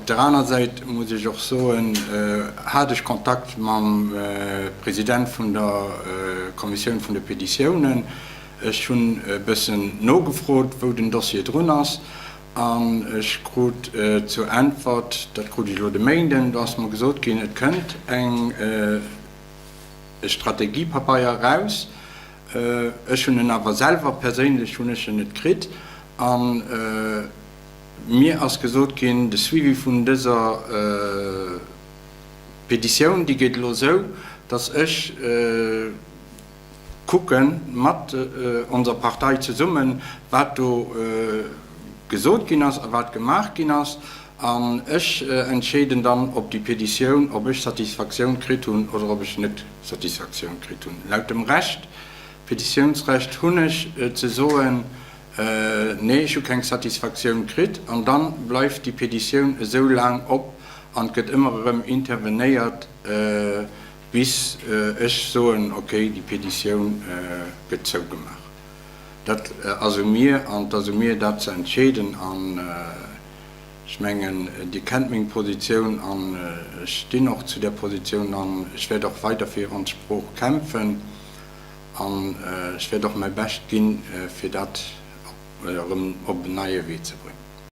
Op der aner Säit muss ech och soen, hat ech Kontakt mam President vun der Kommissioun vun de Petitiounen. Ech hunn e bëssen nogefrot, wou den Dossier drun ass, an ech krut zur Äntwert, dat krut ech elo de Méinden, do ass mer gesot ginn, et kënnt eng, e Strategiepabeier eraus. Ech hunn en awer selwer, perséinlech hunn ech en net kritt. A mir ass gesot ginn, de Suivi vun dëser Petitioun, déi geet elo esou, datt ech kucke mat onser Partei zesummen, wat do gesot ginn ass a wat gemaach ginn ass. An ech entscheeden dann, ob déi Petitioun, ob ech Satisfaktioun kritt hunn oder ob ech net Satisfaktioun kritt hunn. Laut dem Recht, Petitiounsrecht, hunn ech ze soen, Nee, ech hu keng Satisfaktioun kritt. An da bleift déi Petitioun esou laang op an et gëtt ëmmer erëm intervenéiert, bis ech soen, okay, déi Petitioun gëtt zougemaach. Dat ass u mir an et ass u mir, dat ze entscheeden. An ech mengen, Dir kennt meng Positioun an ech stinn och zu där Positioun an ech wäert och weider fir ons Sprooch kämpfen an ech wäert och mäi Bescht ginn, fir dat erëm op en neie Wee ze bréngen.